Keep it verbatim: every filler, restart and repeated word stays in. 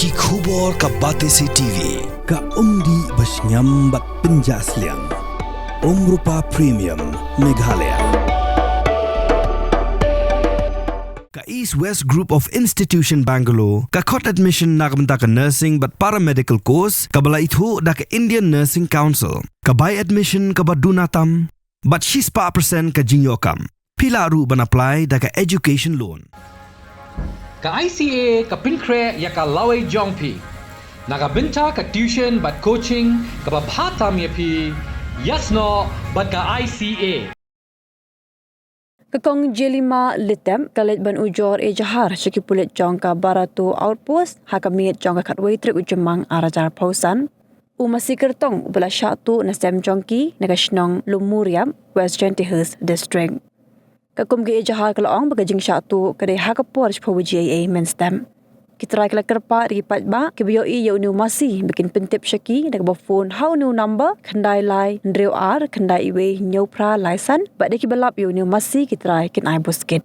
Ki khubor ka Batesi T V, ka umdih ba shngiam bad pynjah sliang. Umrupa Premium, Meghalaya. Ka East West Group of Institution Bangalore, ka khot admission na ka bynta ka nursing bad paramedical course, kaba la ithuh da ka Indian Nursing Council, ka bai admission kaba duna tam, bad shispah percent ka jingïoh kam. Phi lah ruh ban apply da ka education loan. Ka I C A ka pynkhreh ïa ka lawei jong phi na ka bynta ka tuition bad coaching kaba bha tam ïa phi, ïasnoh bad ka I C A. Ka Kong Jelima Litep ka leit ban ujor ejahar sha ki pulit jong ka Barato Outpost ha ka miet jong ka khatwei tarik u Jymmang ar hajar arphew san. U masi kyrtong uba la shah tuh na sem jong ki na ka shnong Lumuriap, West Jaintia Hills District. Ka kum ka ejahar ka la ong ba ka jingshah tuh ka dei ha ka por shiphew baje eiei mynstep. Ki trai ki la kyrpad ïa ki paidbah kiba ïohi ïa une u masi ba kin pyntip sha ki da kaba phone ha une u number khyndai lai hynriew ar khyndai wei hynñiew phra lai san, bad da kiba lap ïa une u masi ki trai kin ai buskit.